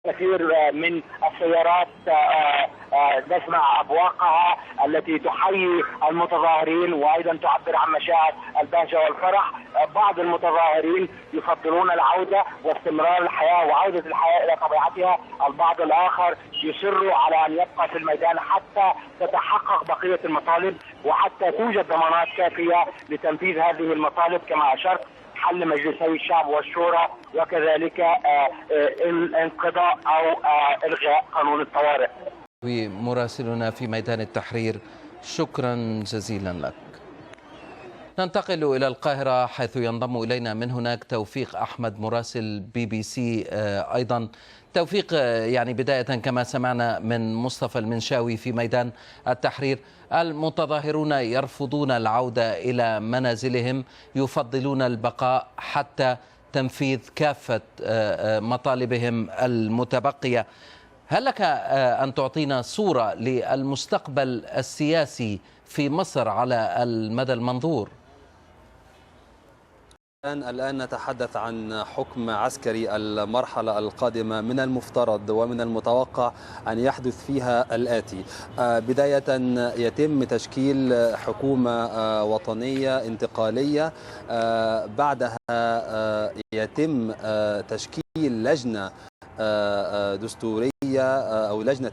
كثير من السيارات نسمع أبواقها التي تحيي المتظاهرين وأيضا تعبر عن مشاعر البهجة والفرح. بعض المتظاهرين يفضلون العودة واستمرار الحياة وعودة الحياة إلى طبيعتها، البعض الآخر يصر على أن يبقى في الميدان حتى تتحقق بقية المطالب وحتى توجد ضمانات كافية لتنفيذ هذه المطالب، كما أشرت حل مجلسي الشعب والشورى وكذلك انقضاء أو إلغاء قانون الطوارئ. مراسلنا في ميدان التحرير، شكرا جزيلا لك. ننتقل إلى القاهرة حيث ينضم إلينا من هناك توفيق أحمد مراسل بي بي سي أيضا. توفيق، يعني بداية كما سمعنا من مصطفى المنشاوي في ميدان التحرير، المتظاهرون يرفضون العودة إلى منازلهم، يفضلون البقاء حتى تنفيذ كافة مطالبهم المتبقية. هل لك أن تعطينا صورة للمستقبل السياسي في مصر على المدى المنظور؟ الآن نتحدث عن حكم عسكري. المرحلة القادمة من المفترض ومن المتوقع أن يحدث فيها الآتي: بداية يتم تشكيل حكومة وطنية انتقالية، بعدها يتم تشكيل لجنة دستورية أو لجنة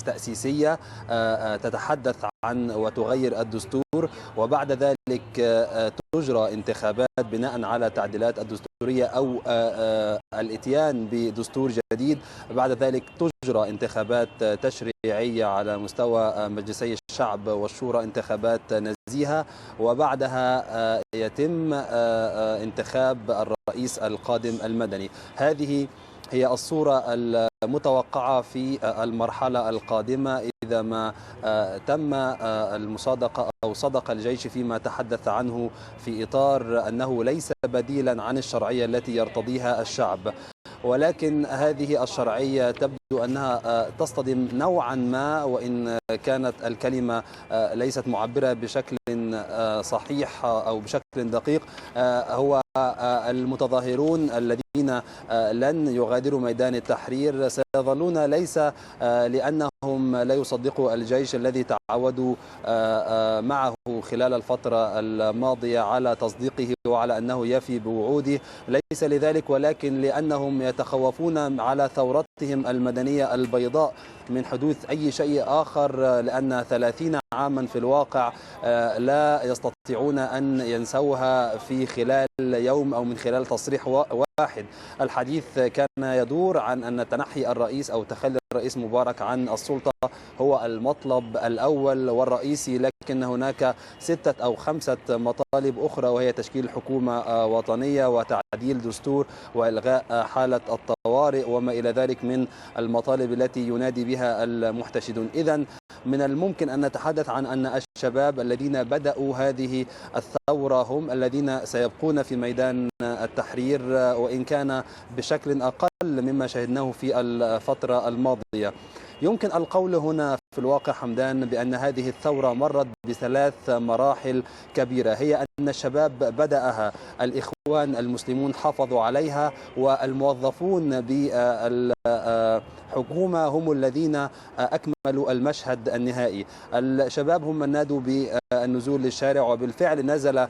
تأسيسية تتحدث عن وتغير الدستور، وبعد ذلك تجرى انتخابات بناء على تعديلات الدستورية أو الاتيان بدستور جديد. بعد ذلك تجرى انتخابات تشريعية على مستوى مجلسي الشعب والشورى، انتخابات نزيهة، وبعدها يتم انتخاب الرئيس القادم المدني. هذه هي الصورة المتوقعة في المرحلة القادمة إذا ما تم المصادقة أو صدق الجيش فيما تحدث عنه في إطار أنه ليس بديلا عن الشرعية التي يرتضيها الشعب. ولكن هذه الشرعية تبدو أنها تصطدم نوعا ما، وإن كانت الكلمة ليست معبرة بشكل صحيح أو بشكل دقيق. هو المتظاهرون الذين لن يغادروا ميدان التحرير سيظلون ليس لأنهم لا يصدقوا الجيش الذي تعودوا معه خلال الفترة الماضية على تصديقه وعلى أنه يفي بوعوده، ليس لذلك، ولكن لأنهم يتخوفون على ثورتهم المدنية البيضاء من حدوث أي شيء آخر، لأن 30 عاما في الواقع لا يستطيعون أن ينسوها في خلال يوم أو من خلال تصريح واحد. الحديث كان يدور عن أن تنحي الرئيس أو تخلي الرئيس مبارك عن السلطة هو المطلب الأول والرئيسي، لكن هناك 6 أو 5 مطالب أخرى، وهي تشكيل حكومة وطنية وتعديل دستور وإلغاء حالة الطوارئ وما إلى ذلك من المطالب التي ينادي بها المحتشدون. إذن من الممكن أن نتحدث عن أن الشباب الذين بدأوا هذه الثورة هم الذين سيبقون في ميدان التحرير، وإن كان بشكل أقل مما شهدناه في الفترة الماضية. يمكن القول هنا في الواقع حمدان بأن هذه الثورة مرت بثلاث مراحل كبيرة، هي أن الشباب بدأها، الإخوان المسلمون حافظوا عليها، والموظفون بالحكومة هم الذين أكملوا المشهد النهائي. الشباب هم من نادوا بالنزول للشارع، وبالفعل نزل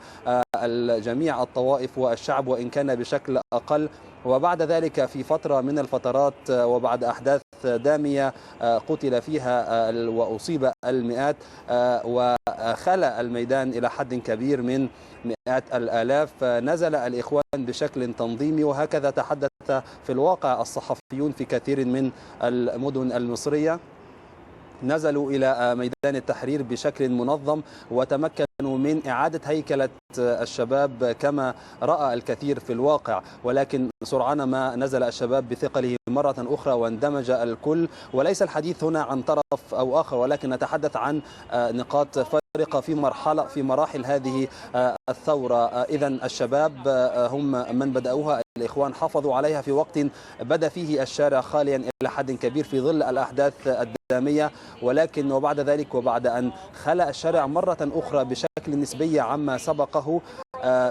الجميع الطوائف والشعب وإن كان بشكل أقل. وبعد ذلك في فترة من الفترات وبعد أحداث دامية قتل فيها وأصيب المئات وخلى الميدان إلى حد كبير من مئات الآلاف، نزل الإخوان بشكل تنظيمي، وهكذا تحدث في الواقع الصحفيون في كثير من المدن المصرية. نزلوا إلى ميدان التحرير بشكل منظم وتمكنوا من إعادة هيكلة الشباب كما رأى الكثير في الواقع، ولكن سرعان ما نزل الشباب بثقله مرة أخرى واندمج الكل. وليس الحديث هنا عن طرف أو آخر، ولكن نتحدث عن نقاط فارقة في مراحل هذه الثورة. إذن الشباب هم من بدأوها، الإخوان حافظوا عليها في وقت بدا فيه الشارع خاليا إلى حد كبير في ظل الأحداث الدامية، ولكن وبعد ذلك وبعد أن خلأ الشارع مرة أخرى بشكل نسبي عما سبقه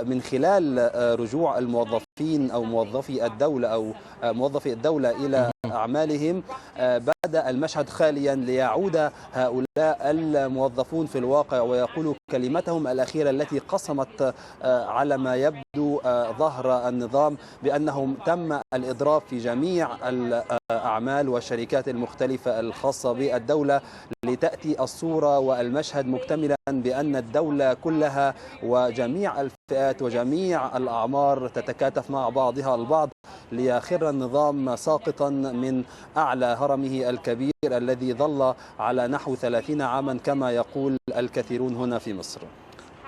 من خلال رجوع الموظفين الموظفين أو موظفي الدولة أو موظفي الدولة إلى أعمالهم، بدأ المشهد خاليا ليعود هؤلاء الموظفون في الواقع ويقولوا كلمتهم الأخيرة التي قصمت على ما يبدو ظهر النظام، بأنهم تم الإضراب في جميع الأعمال والشركات المختلفة الخاصة بالدولة، لتأتي الصورة والمشهد مكتملا بأن الدولة كلها وجميع الفئات وجميع الأعمار تتكاتف مع بعضها البعض ليخر النظام ساقطا من أعلى هرمه الكبير الذي ظل على نحو 30 عاما كما يقول الكثيرون هنا في مصر.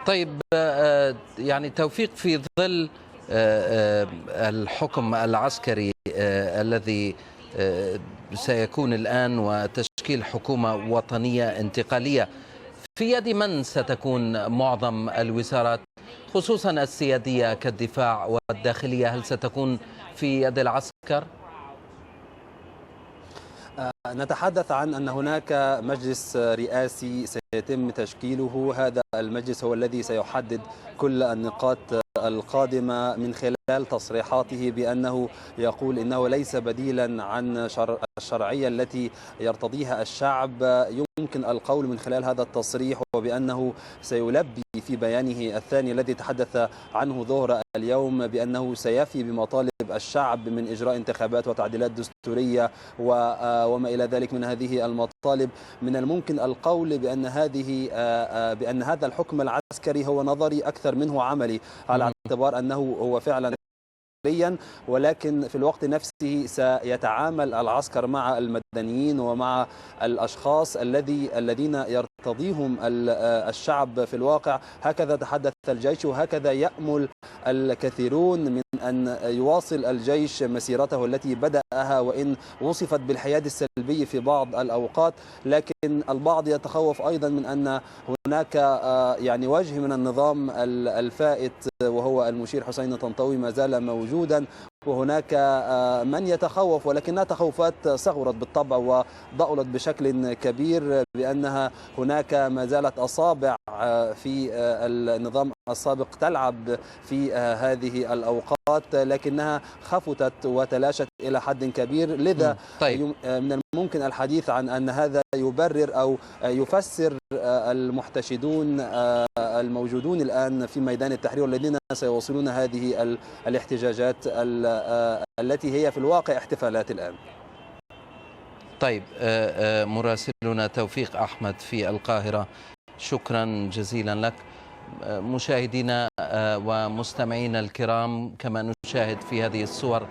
طيب، يعني توفيق، في ظل الحكم العسكري الذي سيكون الآن وتشكيل حكومة وطنية انتقالية، في يد من ستكون معظم الوزارات خصوصا السيادية كالدفاع والداخلية؟ هل ستكون في يد العسكر؟ نتحدث عن أن هناك مجلس رئاسي سيتم تشكيله، هذا المجلس هو الذي سيحدد كل النقاط القادمة من خلال تصريحاته بأنه يقول إنه ليس بديلا عن الشرعية التي يرتضيها الشعب. يمكن القول من خلال هذا التصريح وبأنه سيلبي في بيانه الثاني الذي تحدث عنه ظهر اليوم بأنه سيفي بمطالب الشعب من إجراء انتخابات وتعديلات دستورية وما إلى ذلك من هذه المطالب. من الممكن القول بأن هذا الحكم العسكري هو نظري أكثر منه عملي، على اعتبار أنه هو فعلا، ولكن في الوقت نفسه سيتعامل العسكر مع المدنيين ومع الأشخاص الذين يرتضيهم الشعب في الواقع. هكذا تحدث الجيش، وهكذا يأمل الكثيرون من أن يواصل الجيش مسيرته التي بدأها وإن وصفت بالحياد السلبي في بعض الأوقات، لكن البعض يتخوف أيضا من أن هناك يعني وجه من النظام الفائت وهو المشير حسين طنطاوي ما زال موجودا، وهناك من يتخوف، ولكنها تخوفات صغرت بالطبع وضألت بشكل كبير بأنها هناك ما زالت أصابع في النظام السابق تلعب في هذه الأوقات، لكنها خفتت وتلاشت إلى حد كبير. لذا طيب. من الممكن الحديث عن أن هذا يبرر أو يفسر المحتشدون الموجودون الآن في ميدان التحرير والذين سيواصلون هذه الاحتجاجات التي هي في الواقع احتفالات الآن. طيب، مراسلنا توفيق أحمد في القاهرة، شكرا جزيلا لك. مشاهدينا ومستمعينا الكرام، كما نشاهد في هذه الصور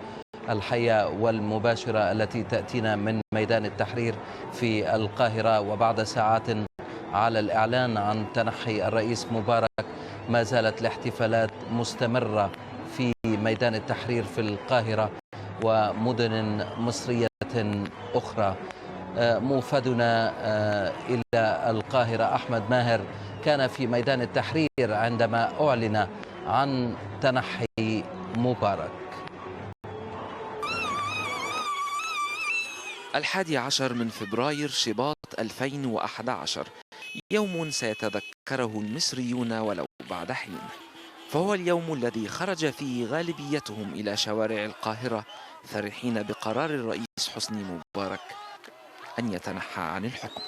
الحية والمباشرة التي تأتينا من ميدان التحرير في القاهرة، وبعد ساعات على الإعلان عن تنحي الرئيس مبارك، ما زالت الاحتفالات مستمرة في ميدان التحرير في القاهرة ومدن مصرية أخرى. موفدنا إلى القاهرة أحمد ماهر كان في ميدان التحرير عندما أعلن عن تنحي مبارك. 11 من فبراير شباط 2011، يوم سيتذكره المصريون ولو بعد حين، فهو اليوم الذي خرج فيه غالبيتهم إلى شوارع القاهرة فرحين بقرار الرئيس حسني مبارك أن يتنحى عن الحكم.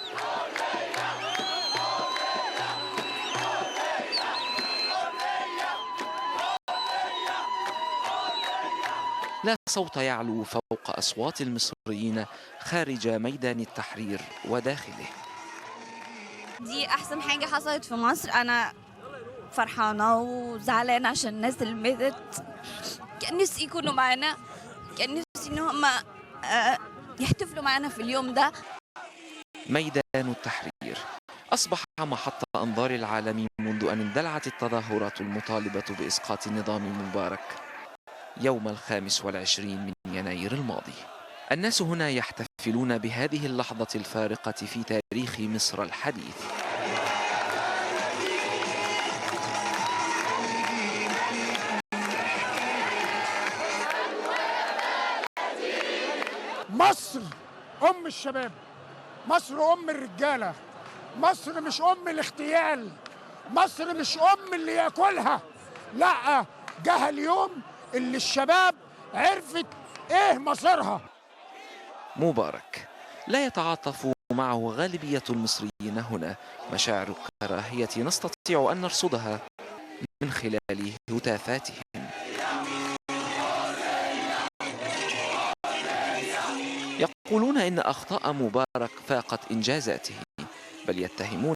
لا صوت يعلو فوق أصوات المصريين خارج ميدان التحرير وداخله. دي أحسن حاجة حصلت في مصر. أنا فرحانة وزعلانة عشان الناس اللي ماتت، كان نفسي يكونوا معانا، كان نفسي إن هم يحتفلوا معانا في اليوم ده. ميدان التحرير أصبح محط أنظار العالم منذ أن اندلعت التظاهرات المطالبة بإسقاط النظام مبارك يوم 25 من يناير الماضي. الناس هنا يحتفلون بهذه اللحظة الفارقة في تاريخ مصر الحديث. مصر أم الشباب، مصر أم الرجالة، مصر مش أم الاغتيال، مصر مش أم اللي ياكلها. لا، جه اليوم اللي الشباب عرفت ايه مصيرها. مبارك لا يتعاطف معه غالبية المصريين هنا. مشاعر الكراهية نستطيع أن نرصدها من خلال هتافاتهم. يقولون إن أخطاء مبارك فاقت إنجازاته، بل يتهمونه